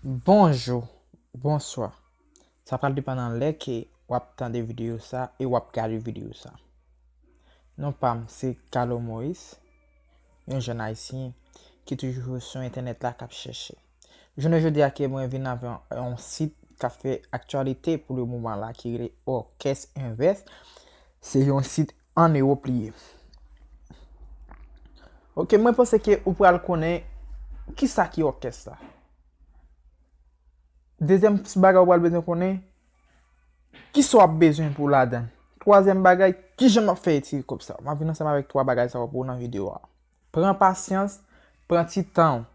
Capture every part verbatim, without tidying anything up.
Bonjou, bonswa. Sa pral depann nan lè ke w ap tande videyo sa e w ap gade videyo sa. Non pa m se Carlo Moïse, yon jèn ayisyen ki toujou sou entènèt la k ap chèche. Jounen jodi a ke mwen vin avè yon, yon sit k ap fè aktyalite pou le moman la ki rele Orchestre Inverse. Se yon sit an Ewòp li ye. Ok, mwen panse ke ou pral konnen kisa ki òkès la. Dezyèm bagay ou pral bezwen konnen, kisa w ap bezwen pou ladan. Twazyèm bagay, kijan m ap fè etire kòb sa. M ap vin ansanm avèk twa bagay sa yo pou ou nan videyo a. Pran pasyans, pran ti tan w.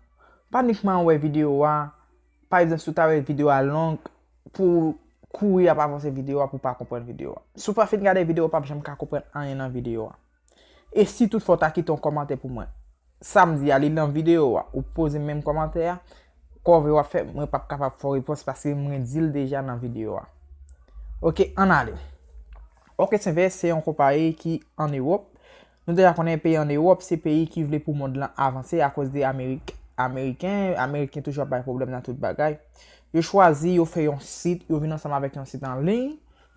Pa nikman wè videyo a, pa egzanp, si w ta wè videyo a long, pou w kouri ap avanse videyo a, pou w pa konprann videyo a. Si w pa fin gade videyo a, w p ap janm ka konprann anyen nan videyo a. E si toutfwa w ta kite yon kòmantè pou mwen, sa m di a, li nan videyo a, ou poze menm kòmantè a, kòve w ap fè, mwen p ap kapab fè w repons paske mwen di l deja nan videyo a. Ok, ann ale. Orchestre Inverse se yon konpayi ki an Ewòp. Nou deja konnen peyi an Ewòp, se peyi ki vle pou mond lan avanse akoz de Amerik, Ameriken. Ameriken toujou ap bay pwoblèm nan tout bagay. Yo chwazi, yo fè yon sit, yo vin ansanm avèk yon sit an liy,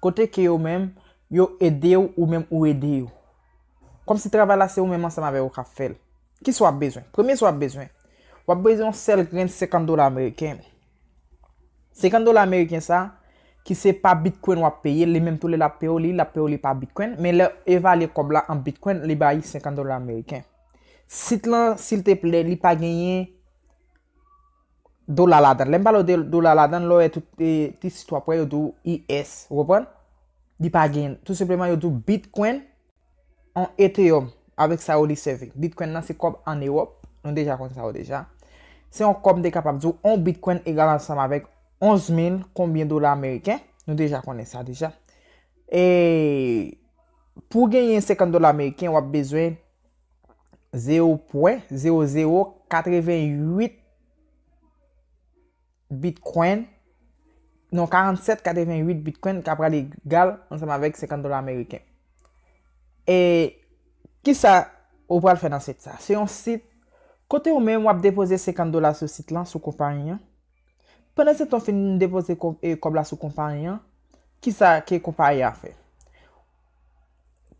kote ke yo menm, yo ede w, ou menm ou ede yo. Kòmsi travay la se ou menm ansanm avè yo k ap fè l. Kisa w ap bezwen? Premye sa w ap bezwen, w ap bezwen yon sèl grenn senkant dola ameriken. Senkant dola ameriken sa, ki se pa bitcoin w ap peye, li menm tou lè l ap peye w li, l ap peye w li pa bitcoin, men lè evalye kòb la an bitcoin, li bay senkant dola ameriken. Sit lan, silteplè, li pa genyen dola ladan l. Lè m pale w de dola ladan l, lè w wè tout, e, ti sit w ap wè yo di w U S, ou konprann? Li pa gen, tou senpleman yo di w bitcoin, on Ethereum, avèk sa yo li sèvi. Bitcoin nan se kòb an Ewòp, nou deja konn sa yo deja. Se yon kòb m te kapab di w, on bitcoin egal ansanm avèk onz mil konbyen dola ameriken, nou deja konnen sa deja. E pou w genyen senkant dola ameriken, w ap bezwen zewo pwen zewo zewo katreventuit bitcoin, non, karannsèt katreventuit bitcoin ka pral egal ansanm avèk senkant dola ameriken. E kisa ou pral fè nan sit sa? Se yon sit kote ou menm w ap depoze senkant dola sou sit lan, sou konpayi an. Pandan se tan w fin depoze kò-, e, kòb la sou konpayi an, kisa ke konpayi a fè?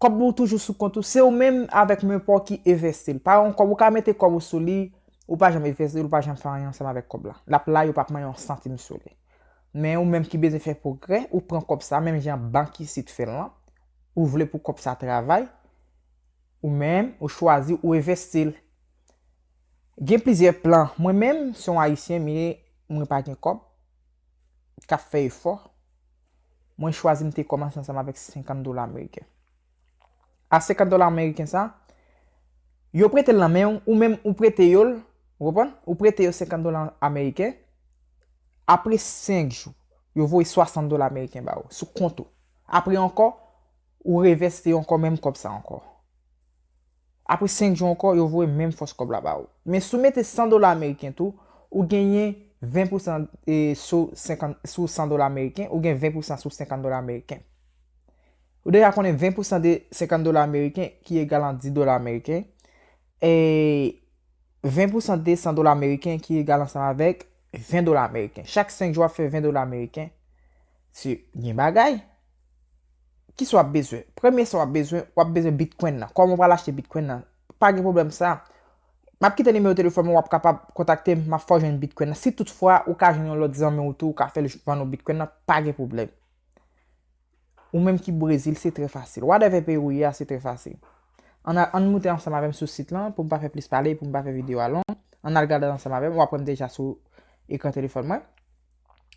Kòb ou toujou sou kont ou, se ou menm avèk men pa w ki envesti l. Pa yon kòb ou ka mete kòb ou sou li, ou pa janm envesti l, ou pa janm fè anyen ansanm avèk kòb la. L ap la, yo p ap manyen yon santim sou li. Men ou menm ki bezwen fè pwogrè, ou pran kòb sa, menm jan bank isit fè l lan, ou vle pou kòb sa travay, ou menm, ou chwazi, ou envesti l. Gen plizyè plan. Mwen menm, se yon ayisyen m ye, mwen pa gen kòb, k ap fè efò. Mwen chwazi m te kòmanse ansanm avèk senkant dola ameriken. A senkant dola ameriken sa, yo prete l nan men w, ou menm ou prete yo l, ou konprann? Ou prete yo senkant dola ameriken. Apre senk jou, yo voye swasant dola ameriken ba ou, sou kont ou. Apre ankò, ou revèse ankò menm kòb sa ankò. Apre senk jou ankò, yo voye menm fòs kòb la ba ou. Men si w mete san dola ameriken tou, ou genyen ven pousan, e, sou senkant, sou san dola ameriken, ou gen ven pousan sou senkant dola ameriken. Ou deja konnen ven pousan de senkant dola ameriken ki egal a dis dola ameriken. E ven pousan de san dola ameriken ki egal ansanm avèk ven dola ameriken. Chak senk jou w ap fè ven dola ameriken. Se gen bagay. Kisa w ap bezwen? Premye sa w ap bezwen, w ap bezwen bitcoin nan. Kòman w pral achte bitcoin nan? Pa gen pwoblèm sa. M ap kite nimewo telefòn mwen, w ap kapab kontakte m, m ap fè w jwenn bitcoin nan. Si toutfwa ou ka jwenn yon lòt zanmi w tou, ou ka fè l vann ou bitcoin nan, pa gen pwoblèm. Ou menm ki Brezil, se trè fasil. Whatever peyi ou ye a, se trè fasil. Ann a, ann moute ansanm avè m sou sit lan, pou m pa fè plis pale, pou m pa fè videyo a long. Ann al gade ansanm avè m, w ap wè m deja sou ekran telefòn mwen.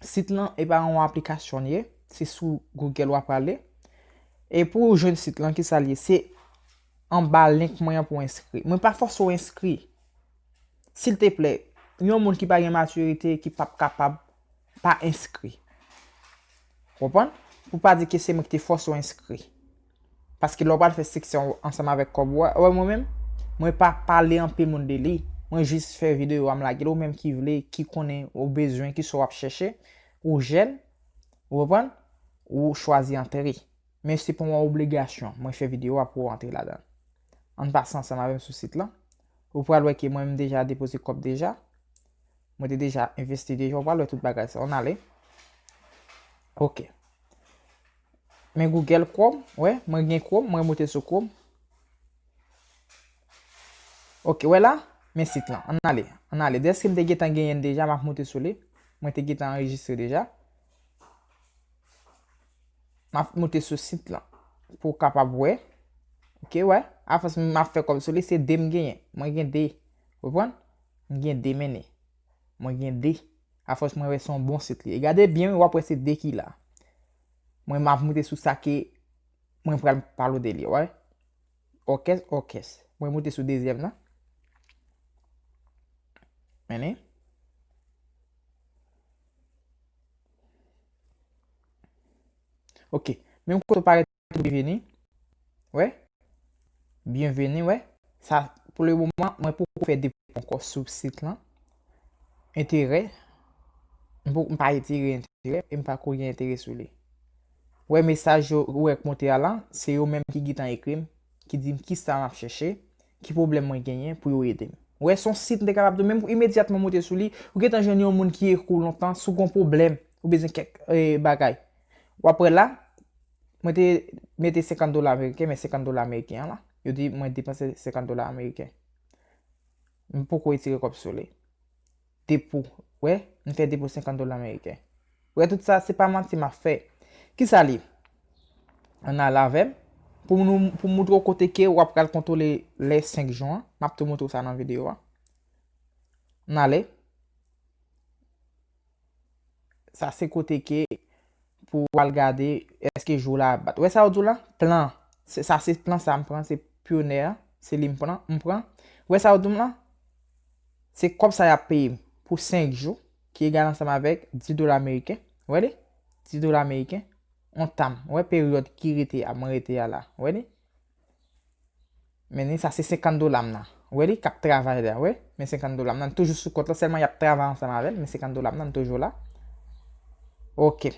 Sit lan, e pa yon aplikasyon l ye, se sou Google w ap prale. E pou w jwenn sit lan, kisa l ye? Se anba link mwen an pou w enskri. Mwen pa fòse w enskri. Silteplè, yon moun ki pa gen matirite, ki p ap kapab pa enskri. Konprann? Pou pa di ke se mwen ki te fòse w enskri. Paske lè w pral fè seksyon ansanm avèk kòb ou a, wè mwen menm, mwen pa pale anpil moun de li. Mwen jis fè videyo a m lage l, ou menm ki vle, ki konnen, ou bezwen, kisa w ap chèche, ou jèn, ou konprann, ou chwazi antre. Men se pa yon obligasyon, mwen fè videyo a pou w antre ladan l. Ann pase ansanm avè m sou sit lan. Ou pral wè ke mwen m deja depoze kòb deja. Mwen te deja envesti deja, ou pral wè tout bagay sa. Ann ale. Ok. Men Google Chrome, wè, mwen gen Chrome, mwen moute sou Chrome. Ok, wè la, men sit lan. Ann ale, ann ale. Dèske m te gentan genyen l deja, m ap moute sou li. Mwen te gentan anrejistre deja. M ap moute sou sit lan pou w kapab wè. Ok, wè. Afòs m ap fè kòb sou li, se de m genyen. Mwen gen de. Konprann? M gen de mennen. Mwen gen de. Afòs mwen wè se yon bon sit li ye. Gade byen, wi, w ap wè se de ki la. Mwen m ap moute sou sa ke mwen pral pale w de li, wè. Òkès, òkès. Mwen moute sou dezyèm nan. Mennen. Ok. Menm kote w parèt byenveni. Wè. Byenveni, wè. Sa, pou le moman, mwen poko fè depo ankò sou sit lan. Enterè. M poko, m pa retire enterè, e m pako gen enterè sou li. Wè mesaj yo, ou wè k monte a la, se yo menm ki gentan ekri m, ki di m kisa m ap chèche, ki pwoblèm mwen genyen pou yo ede m. Ou wè, se yon sit m te kapab di w, menm imedyatman w moute sou li, ou gentan jwenn yon moun ki ekri w lontan, si w gen yon pwoblèm, ou bezwen kèk, eh, bagay. W ap wè la, mwen te mete senkant dola ameriken, men senkant dola ameriken an la, yo di mwen depanse senkant dola ameriken. M poko retire kòb sou li. Depo. Wè, m fè depo senkant dola ameriken. Wè, tout sa, se pa manti m ap fè. Kisa li? Ann ale avè m. Pou nou, pou m moutre w kote ke w ap pral kontwole lè senk jou an. M ap tou moutre w sa nan videyo a. Ann ale. Sa se kote ke pou w al gade èske jou la ap bat. Wè sa yo di w la? Plan. Se, sa se plan sa m pran, se Pioneer, se li m pran, m pran. Wè sa yo di m la? Se kòb sa y ap peye m pou senk jou, ki egal ansanm avèk dis dola ameriken. Wè li? Dis dola ameriken. On tam. Wè peryòd ki rete a, mwen rete a la. Wè li? Men ni sa se senkant dola m nan. Wè li k ap travay la, wè. Men senkant dola m nan toujou sou kont lan, sèlman y ap travay ansanm avè l, men senkant dola m nan toujou la. Ok.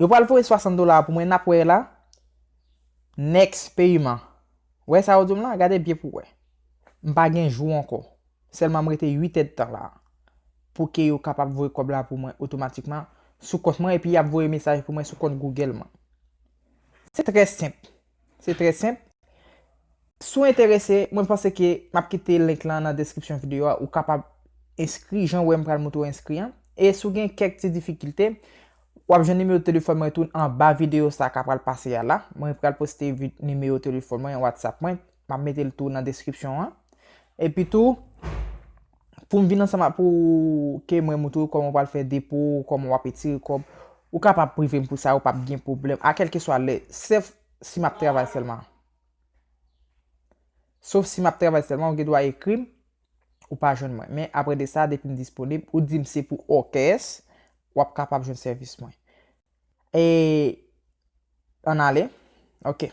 Yo pral voye swasant dola pou mwen, n ap wè la. Next peyman. Wè sa yo di m la? Gade byen pou w wè. M pa gen jou ankò. Sèlman m rete uit èdtan la. Pou ke yo kapab voye kòb la pou mwen otomatikman sou kont mwen, epi y ap voye mesaj pou mwen sou kont Google mwen. Se trè senp. Se trè senp. Si w enterese, mwen panse ke m ap kite link lan nan deskripsyon videyo a, ou kapab enskri, jan w wè m pral moutre w enskri an. E si w gen kèk ti difikilte, w ap jwenn nimewo telefòn mwen tou anba videyo sa k ap pral pase a la. Mwen pral poste vi-, nimewo telefòn mwen, WhatsApp mwen. M ap mete l tou nan deskripsyon an. Epi tou, pou m vin ansanm ak, pou ke mwen moutre w kòman w pral fè depo, kòman w ap retire kòb, ou kapab prive m pou sa, ou p ap gen pwoblèm. A kèlkeswa lè, sèf si m ap travay sèlman. Sof si m ap travay sèlman, ou gen dwa ekri m, ou pa jwenn mwen. Men apre de sa, depi m disponib, ou di m se pou òkès, w ap kapab jwenn sèvis mwen. E ann ale. Ok.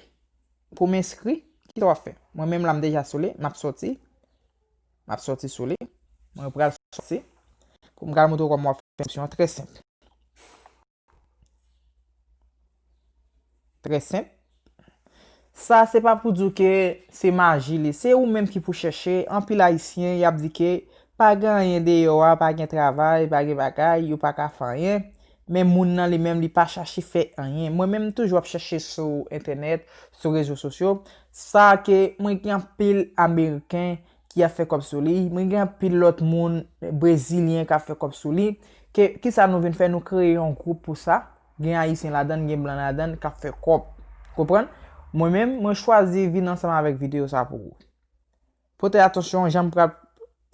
Pou m enskri, kisa w ap fè? Mwen menm la m deja sou li, m ap sòti. M ap sòti sou li. Mwen pral sòti. Pou m pral montre w kòman w ap fè enskrisyon an, trè senp. Trè senp. Sa se pa pou di w ke se maji li. Se ou menm ki pou chèche. Anpil Ayisyen, y ap di ke pa gen anyen deyò a, pa gen travay, pa gen bagay, yo pa ka fè anyen. Men moun nan li menm, li pa chache fè anyen. Mwen menm, m toujou ap chèche sou entènèt, sou rezo sosyo. Sa ke mwen gen anpil Ameriken ki ap fè kòb sou li. Mwen gen anpil lòt moun, Brezilyen k ap fè kòb sou li. Ke, kisa nou vin fè? Nou kreye yon gwoup pou sa. Gen Ayisyen ladan l, gen blan ladan l k ap fè kòb. Konprann? Mwen menm, mwen chwazi vin ansanm avèk videyo sa pou ou. Pote atansyon, jan m pral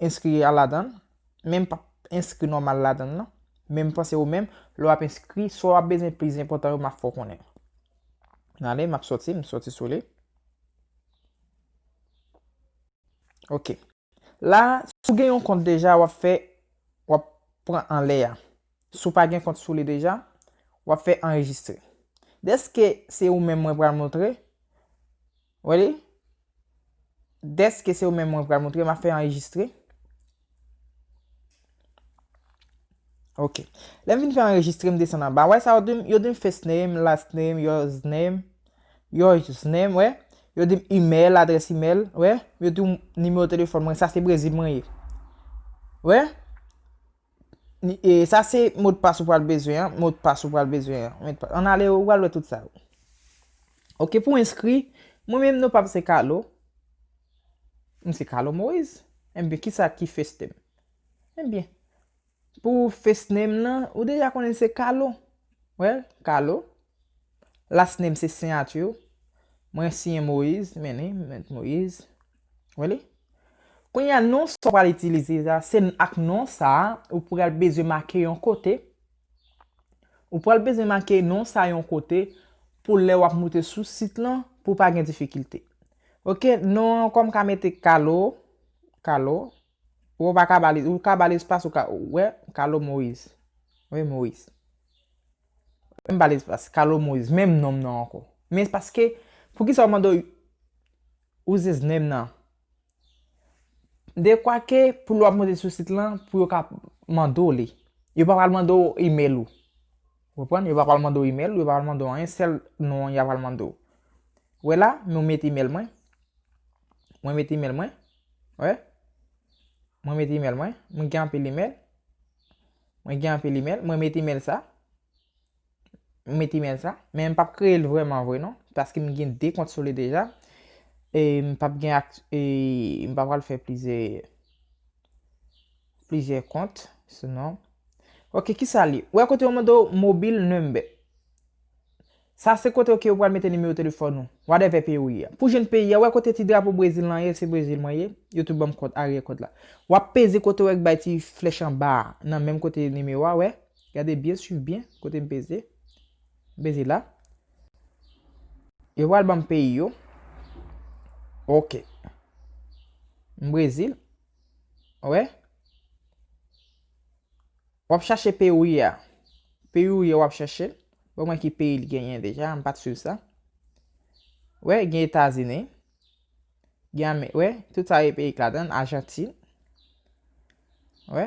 enskri a ladan l, men m p ap enskri nòmal ladan l, non. Men m panse ou menm, lè w ap enskri, sa w ap bezwen plis enpòtan yo, m ap fè w konnen. Ann ale, m ap sòti, m sòti sou li. Ok. La, si w gen yon kont deja, w ap fè, w ap pran anlè a. Si w pa gen kont sou li deja, w ap fè anrejistre. Dèske se ou menm mwen pral montre, wè li? Dèske se ou menm mwen pral montre, m ap fè anrejistre. Ok. Lè m fin fè anrejistre, m desann anba. Wè sa yo di m? Yo di m first name, last name, yours name, yours name, wè. Yo di m email, adrès email, wè. Yo di m nimewo telefòn mwen, sa se Brezil mwen ye. Wè. Ni- e, sa se modpas ou pral bezwen an, modpas ou pral bezwen an. Modpas. Ann ale, ou pral wè tout sa yo. Ok, pou enskri, mwen menm non pa m se Kalo. M se Kalo Moïse. Enben, kisa ki first name? Enben, pou first name nan, ou deja konnen se Kalo. Wè, Kalo. Last name se siyati. Mwen siyen Moïse, men li, men Moïse. Wè li? Kounye a, non sa w pral itilize a, se ak non sa a, ou pral bezwen make yon kote. Ou pral bezwen make non sa yon kote pou lè w ap moute sou sit lan, pou pa gen difikilte. Ok, non an, kòm ka mete Kalo, Kalo, ou pa ka ba li, ou ka ba l espas, ou ka, wè, Kalo Moïse. Wi, Moïse. M ba l espas, Kalo Moïse, menm non m nan ankò. Men paske, poukisa w mande w use name nan? Dekwa ke pou lè w ap monte sou sit lan, pou yo ka mande w li. Yo pa pral mande w email ou. Ou konprann? Yo pa pral mande w email, yo pa pral mande w anyen, sèl non an y ap pral mande w. Wè la, mwen met email mwen. Mwen met email mwen. Wè. Mwen met email mwen. Mwen gen anpil email. Mwen gen anpil email. Mwen met email sa. M met email sa. Men m p ap kreye l vrèman vre non. Paske m gen de kont sou li deja. E m p ap gen ak, e m pa pral fè plizyè, plizyè kont. Sinon. Ok, kisa li? Wè kote yo mande w mobile number. Sa se kote, ok, ou pral mete nimewo telefòn ou. Whatever peyi ou ye a. Pou jwenn peyi a, wè kote ti drapo Brezil lan ye, se Brezil mwen ye. YouTube ban m kòd, aryè kòd la. W ap peze kote w wè k bay ti flèch anba a, nan menm kote nimewo a, wè. Gade byen, swiv byen, kote m peze. M peze la. Yo pral ban m peyi yo. Ok. M Brezil. Wè. W ap chache peyi w ye a. Peyi w ye a w ap chache. Bon, mwen ki peyi l genyen deja, m pa t swiv sa. Wè, gen Etazini. Gen Ame-, wè, tout sa e peyi k ladan l, Ajantin. Wè.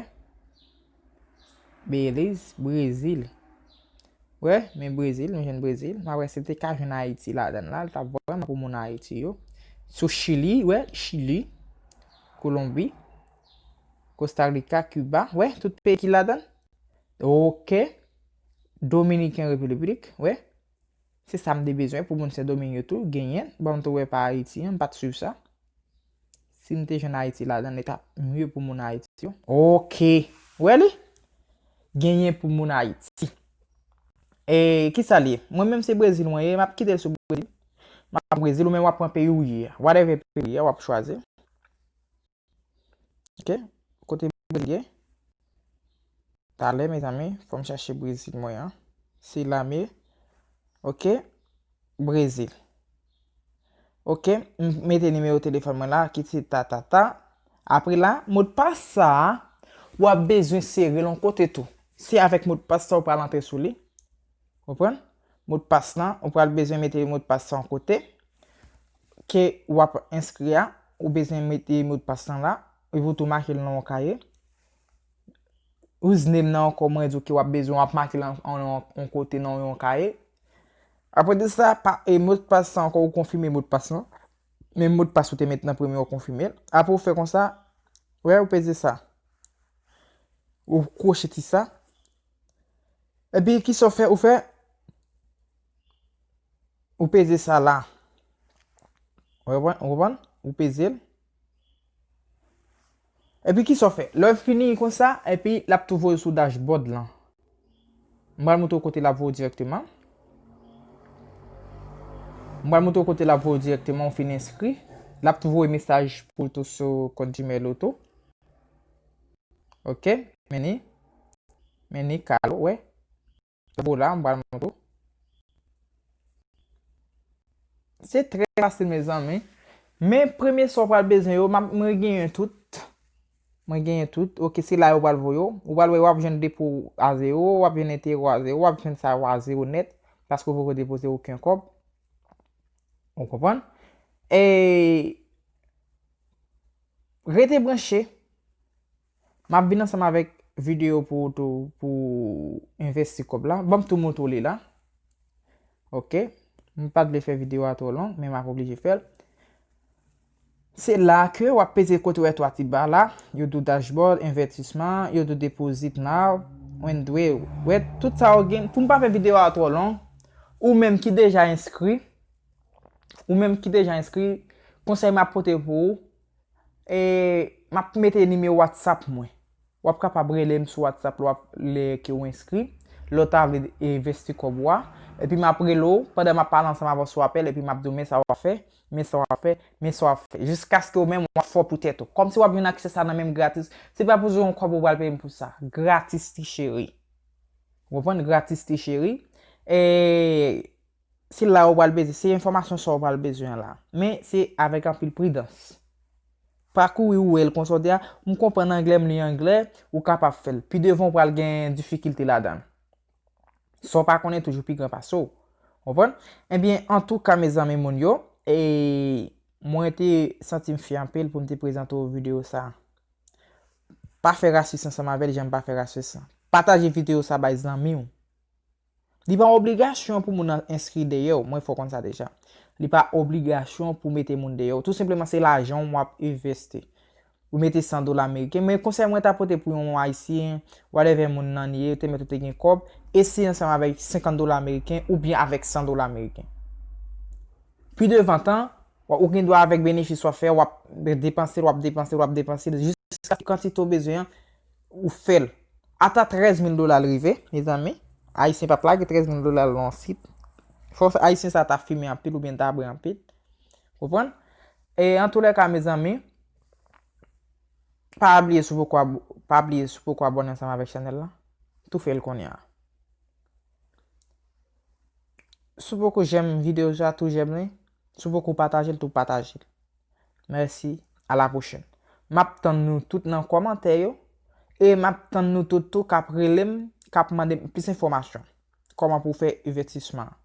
Beliz, Brezil. Wè, men Brezil, nou jwenn Brezil. M ap wè si te ka jwenn Ayiti ladan l la, l t ap vrèman pou moun Ayiti yo. Sou Chili, wè, Chili, Kolonbi, Kosta Rika, Kiba, wè, tout peyi ki ladan l. Ok. Dominiken Repiblik, wè. Se sa m te bezwen pou moun Sendomeng yo tou, genyen. Bon, m tou wè pa Ayiti an, m pa t swiv sa. Si m te jwenn Ayiti ladan l, li t ap mye pou moun Ayiti yo. Ok. Wè li? Genyen pou moun Ayiti. E, kisa li ye? Mwen menm se Brezil mwen ye, m ap kite l sou Brezil. M ap Brezil, ou menm w ap pran peyi w ye a. Whatever peyi w ye a, w ap chwazi. Ok? Kote Brezil ye? Talè, mezanmi, fò m chache Brezil mwen an. Se la m ye. Ok? Brezil. Ok? M mete nimewo telefòn mwen la, ki se ta, ta, ta. Apre la, modpas sa a, w ap bezwen sere l yon kote tou. Se avèk modpas sa w pral antre sou li. Konprann? Modpas lan, ou pral bezwen mete modpas lan kote ke w ap enskri a, ou bezwen mete modpas lan la, epi w tou make l nan yon kaye. Username nan ankò, mwen di w ke w ap bezwen, w ap make l an, an, an, yon kote nan yon kaye. Apre de sa, pa, e modpas lan ankò, ou konfime modpas lan. Menm modpas ou te met nan premye, ou konfime l. Apre ou fè konsa, wè, ou peze sa. Ou kwoche ti sa. Epi, kisa w fè? Ou fè, ou peze sa la. Ou konprann? Ou konprann? Ou peze l. Epi, kisa w fè? Lè w fini konsa, epi l ap tou voye w sou dashboard lan. M pral montre w kote l ap voye w dirèkteman. M pral montre w kote l ap voye w dirèkteman, ou fin enskri. L ap tou voye mesaj pou w tou sou kont Gmail ou tou. Ok, men li. Men li, Kalo, wè. Vo la, m pral montre w. Se trè fasil, mezanmi. Men premye sa w pral bezwen yo, m ap, mwen genyen tout. Mwen genyen tout. Ok, se la yo pral voye w. Ou pral wè, w ap jwenn depo a zewo, w ap jwenn enterè a zewo, w ap jwenn sa yo a zewo nèt, paske w poko depoze okenn kòb. Ou konprann? E rete branche. M ap vin ansanm avèk videyo pou, pou, pou envesti kòb la. Ban m tou montre w li la. Ok. M pa t vle fè videyo a twò long, men m ap oblije fè l. Se la ke w ap peze kote w wè twa ti ba la, yo di w dashboard, envèstisman, yo di w deposit now, withdraw. Wè, tout sa yo gen. Pou m pa fè videyo a twò long, ou menm ki deja enskri, ou menm ki deja enskri, konsèy m ap pote pou ou, e m ap mete nimewo WhatsApp mwen. W ap kapab rele m sou WhatsApp lè w ap, lè ke w enskri, lè w ta vle envesti kòb ou a. Epi m ap rele w pandan m ap pale ansanm avè w sou apèl, epi m ap di w men sa w ap fè, men sa w ap fè, men sa w ap fè. Jiskaske w menm w ap fò pou tèt ou. Kòmsi w ap jwenn aksè sa nan men m gratis. Se pa pou yon kòb ou pral peye m pou sa. Gratis ti cheri. Ou konprann? Gratis ti cheri. E se la ou pral bezwen, se enfòmasyon sa ou pral bezwen la. Men se avèk anpil pridans. Pa kouri ou wè l konsa w di a, m konprann anglè, m li anglè, ou kapab fè l. Pi devan ou pral gen difikilte ladan l. Sa w pa konnen toujou pi gran pase w. Konprann? Ebyen, antouka, mezanmi moun yo, e mwen te santi m fyè anpil pou m te prezante w videyo sa. Pa fè rasis ansanm avè l, jan m pa fè rasis lan. Pataje videyo sa bay zanmi w. Li pa obligasyon pou moun nan enskri dèyè w, mwen fè w konn sa deja. Li pa obligasyon pou mete moun dèyè w. Tou senpleman, se lajan w w ap envesti. Ou mete san dola ameriken, men konsèy mwen ta pote pou yon ayisyen, whatever moun nan ye, te mèt ou te gen kòb, eseye ansanm avèk senkant dola ameriken oubyen avèk san dola ameriken. Pi devan tan, w ap, ou gen dwa avèk benefis w ap fè, w ap depanse l, w ap depanse l, w ap depanse l, jiska kantite w bezwen an, ou fè l. Ata trèz mil dola l rive, mezanmi. Ayisyen p ap lage trèz mil dola l nan yon sit. Fò Ayisyen sa ta fimen anpil oubyen ta bwè anpil. Konprann? E antoulèka, mezanmi, pa bliye si w poko ab-, pa bliye si w poko abòne ansanm avèk chanèl la, tou fè l kounye a. Si w poko jèm videyo sa, tou jèm li. Si w poko pataje l, tou pataje l. Mèsi, a la pwochèn. M ap tann nou tout nan kòmantè yo. E m ap tann nou tout tou k ap rele m, k ap mande m plis enfòmasyon. Kòman pou w fè envèstisman an.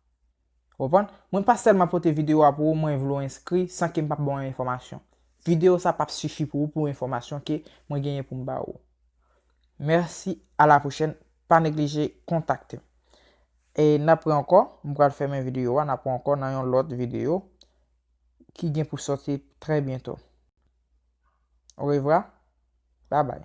Ou konprann? Mwen pa sèlman pote videyo a pou ou, mwen vle w enskri san ke m p ap ba w enfòmasyon. Videyo sa p ap sifi pou ou, pou enfòmasyon ke mwen genyen pou m ba ou. Mèsi, a la pwochèn. Pa neglije kontakte m. E n ap wè ankò, m pral fèmen videyo a, n ap wè ankò nan yon lòt videyo ki gen pou sòti trè byento. Orevwa. Babay.